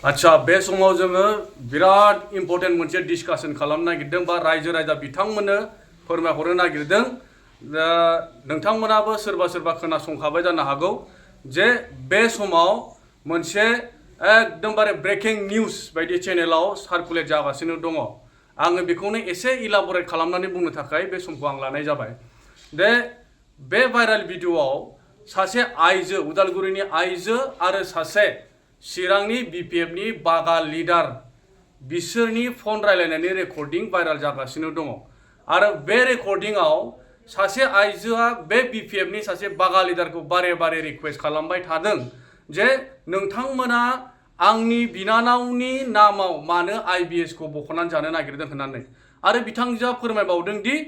आच्छा बे समाव जोङो बिराद इम्पर्टेन्ट मोनसे डिसकासन खालामनो नागिरदों बा रायजो राजा बिथांमोननो फोरमायहरनो नागिरदों दा नोंथांमोनाबो सोरबा सोरबा खोनासंखाबाय जानो हागौ जे बे समाव मोनसे एकदमबारे ब्रेकिं निउस बायदि चेनेलाव सार्कुलेट जागासिनो दङ आङो बेखौनो एसे इलाबरेट खालामनानै बुंनो थाखाय बे समखौ आं लानाय जाबाय बे भाइराल भिडिअआव सासे आइजो उदालगुरिनि आइजो आरो सासे चिरांनि बिपिएफनि बागा लिडार बिसोरनि फन रायलायनायनि रेकर्डिं भाइराल जागासिनो दङ आरो बे रेकर्डिंआव सासे आइजोआ बे बिपिएफनि सासे बागा लिडारखौ बारे बारे रिक्वेस्ट खालामबाय थादों जे नोंथांमोना आंनि बिनानावनि नामाव मानो आईबीएस खौ बख'नानै जानो नागिरदों होननानै आरो बिथांजोआ फोरमायबावदों दि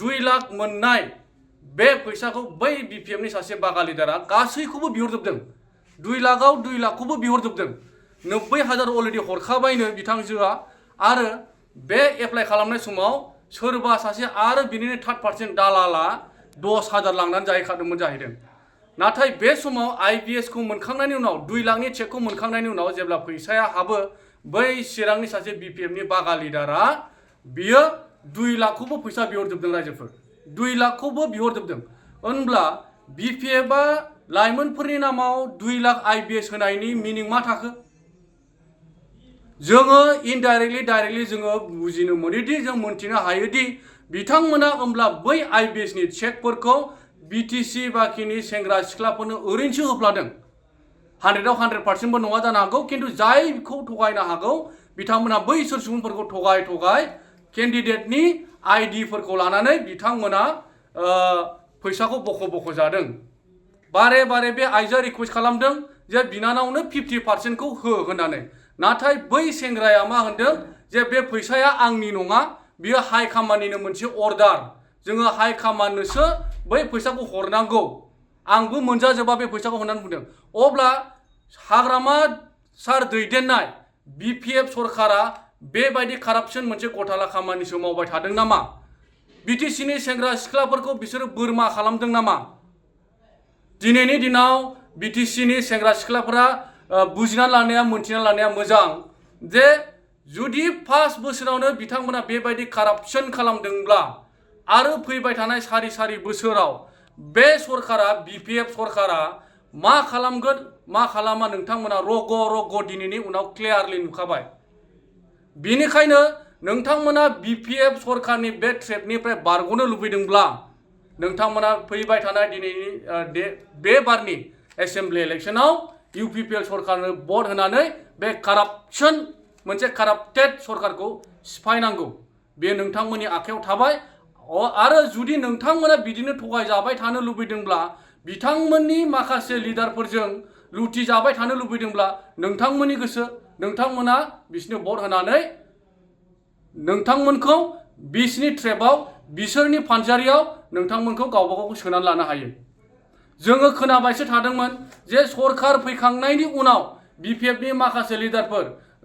2 लाख मोननाय बे फैसाखौ बै बिपिएफनि सासे बागा लिडारा गासैखौबो बिहरजोबदों 2 लाखआव 2 लाखखौबो बिहरजोबदों 90,000 अलरेडि हरखाबायनो बिथांजोआ आरो बे एप्लाइ खालामनाय समाव सोरबा सासे आरो बिनिनो 3% दालाला 10,000 लांनानै जाहैखादोंमोन जाहैदों नाथाय बे समाव आईबीएस खौ मोनखांनायनि उनाव 2 लाखनि चेकखौ मोनखांनायनि उनाव जेब्ला फैसाया हाबो बै चिरांनि सासे बिपिएफनि बागा लिडारा बियो 2 लाखखौबो फैसा बिहरजोबदों रायजोफोर 2 लाखखौबो बिहरजोबदों होनब्ला बिपिएफआ लाइमोनफोरनि नामाव 2 लाख आईबीएस होनायनि मिनिं मा थाखो जोङो इनडाइरेक्टलि डाइरेक्टलि जोङो बुजिनो मोनोदि जों मोनथिनो हायोदि बिथांमोना होमब्ला बै आईबीएस नि चेकफोरखौ बीटीसी बाखिनि सेंग्रा सिख्लाफोरनो ओरैनोसो होफ्लादों 100आव 100% बो नङा जानो हागौ खिन्थु जायखौ थगायनो हागौ बिथांमोना बैसोर सुबुंफोरखौ थगाय केन्डिडेटनि आईडी फोरखौ लानानै बिथांमोना फैसाखौ बख' जादों बारे बारे बे आइजोआ रिक्वेस्ट खालामदों जे बिनानावनो 50% खौ हो होननानै नाथाय बै सेंग्राया मा होनदों जे बे फैसाया आंनि नङा बियो हाइ कमान्डनिनो मोनसे अर्डार जोङो हाइ कमान्डनोसो बै फैसाखौ हरनांगौ आंबो मोनजाजोबा बे फैसाखौ होननानै बुंदों अब्ला हाग्रामा सार दैदेननाय बिपिएफ सरकारा बेबायदि कारापसन मोनसे गथाला खामानिसो मावबाय थादों नामा बीटीसीनि सेंग्रा सिख्लाफोरखौ बिसोरो बोरमा खालामदों नामा दिनैनि दिनाव बीटीसीनि सेंग्रा सिख्लाफोरा बुजिना लानाया मोनथिना लानाया मोजां जे जुदि 5 बोसोरावनो बिथांमोना बेबायदि कारापसन खालामदोंब्ला आरो फैबाय थानाय सारि बोसोराव बे सरकारा बिपिएफ सरकारा मा खालामगोन मा खालामा नोंथांमोना रग' दिनैनि उनाव क्लियारलि नुखाबाय बेनिखायनो नोंथांमोना बिपिएफ सरकारनि बे ट्रेपनिफ्राय बारग'नो लुबैदोंब्ला नोंथांमोना फैबाय थानाय दिनैनि बे बारनि एसेम्बलि इलेक्शनाव इउपिपिएल सरकारनो भट होनानै बे कारापसन मोनसे काराप्टेड सरकारखौ सिफायनांगौ बे नोंथांमोननि आखायाव थाबाय आरो जुदि नोंथांमोना बिदिनो थगायजाबाय थानो लुबैदोंब्ला बिथांमोननि माखासे लिडारफोरजों लुटि जाबाय थानो लुबैदोंब्ला नोंथांमोननि गोसो नोंथांमोना बिसोरनो भट होनानै नोंथांमोनखौ बिसोरनि ट्रेपआव बिसोरनि फानजारियाव नोंथांमोनखौ गावबा गावखौ सोनानै लानो हायो जोङो खोनाबायसो थादोंमोन जे सरकार फैखांनायनि उनाव बिपिएफनि माखासे लिडारफोर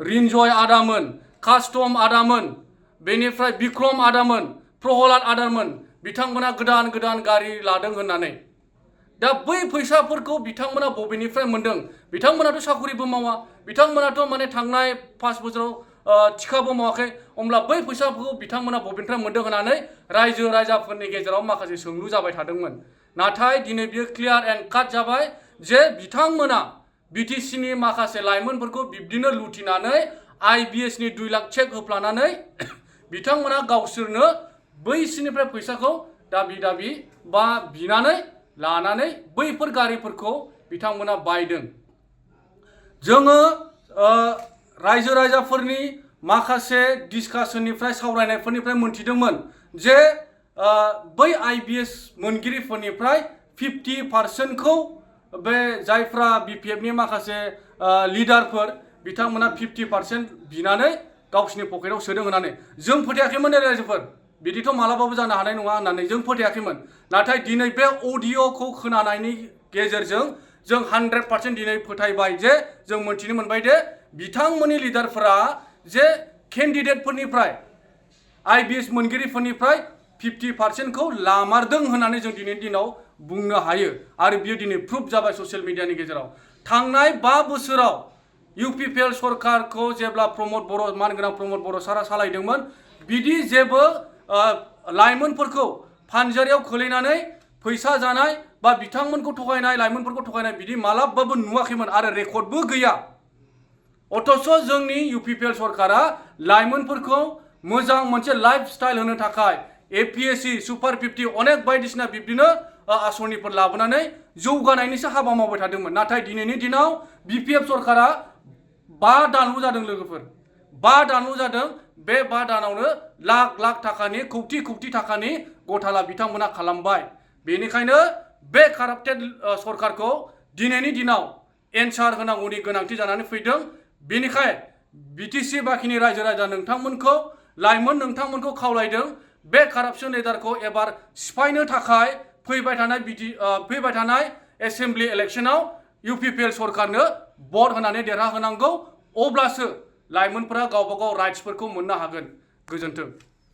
रिन्जय आदामोन कास्टम आदामोन बेनिफ्राय बिक्रम आदामोन प्रहलाद आदामोन बिथांमोना गोदान गारि लादों होननानै दा बै फैसाफोरखौ बिथांमोना बबेनिफ्राय मोनदों बिथांमोनाथ' साखरिबो मावा बिथांमोनाथ' माने थांनाय 5 बोसोराव थिखाबो मावाखै अब्ला बै फैसाफोरखौ बिथांमोना बबेनिफ्राय मोनदों होननानै रायजो राजाफोरनि गेजेराव माखासे सोंलु जाबाय थादोंमोन नाथाय दिनै बियो क्लियार एन्ड काट जाबाय जे बिथांमोना बीटीसीनि माखासे लाइमोनफोरखौ बिब्दिनो लुटिनानै आईबीएस नि 2 लाख चेक होफ्लानानै बिथांमोना गावसोरनो बैसिनिफ्राय फैसाखौ दाबि बा बिनानै लानानै बैफोर गारिफोरखौ बिथांमोना बायदों जोङो रायजो राजाफोरनि माखासे डिसकासननिफ्राय सावरायनायफोरनिफ्राय मोनथिदोंमोन जे बै आईबीएस मोनगिरिफोरनिफ्राय 50% खौ बे जायफ्रा बिपिएफनि माखासे लिडारफोर बिथांमोना 50% बिनानै गावसिनि पकेटाव सोदों होननानै जों फोथायाखैमोन रायजोफोर बिदिथ' मालाबाबो जानो हानाय नङा होननानै जों फोथायाखैमोन नाथाय दिनै बे अडिअ'खौ खोनानायनि गेजेरजों जों 100% दिनै फोथायबाय जे जों मोनथिनो मोनबाय जे बिथांमोननि लिडारफोरा जे केन्डिडेटफोरनिफ्राय आईबीएस मोनगिरिफोरनिफ्राय 50% खौ लामारदों होननानै जों दिनैनि दिनाव बुंनो हायो आरो बियो दिनै प्रुफ जाबाय ससियेल मिडियानि गेजेराव थांनाय 5 बोसोराव UPPL सरकारखौ जेब्ला प्रमद बर' मानगोनां प्रमद बर' सारा सालायदोंमोन बिदि जेबो लाइमोनफोरखौ फानजारियाव खोलैनानै फैसा जानाय बा बिथांमोनखौ थगायनाय लाइमोनफोरखौ थगायनाय बिदि मालाबाबो नुवाखैमोन आरो रेकर्डबो गैया अथच जोंनि UPPL सरकारा लाइमोनफोरखौ मोजां मोनसे लाइफ स्टाइल होनो थाखाय APSC सुपार 50 अनेक बायदिसिना बिब्दिनो आसनिफोर लाबोनानै जौगानायनिसो हाबा मावबाय थादोंमोन नाथाय दिनैनि दिनाव BPF सरकारा 5 दानल' जादों लोगोफोर 5 दानल' जादों बे 5 दानावनो लाख लाख थाखानि कौटि थाखानि गथाला बिथांमोना खालामबाय बेनिखायनो बे काराप्टेड सरकारखौ दिनैनि दिनाव एन्सार होनांगौनि गोनांथि जानानै फैदों बेनिखाय BTC बाखिनि रायजो राजा नोंथांमोनखौ लाइमोन नोंथांमोनखौ खावलायदों बे काराप्शन लेडारखौ एबार सिफायनो थाखाय फैबाय थानाय एसेम्बलि इलेक्शनाव UPPL सरकारनो भट होनानै देरहाहोनांगौ अब्लासो लाइमोनफोरा गावबा गाव राइट्सफोरखौ मोननो हागोन गोजोन्थों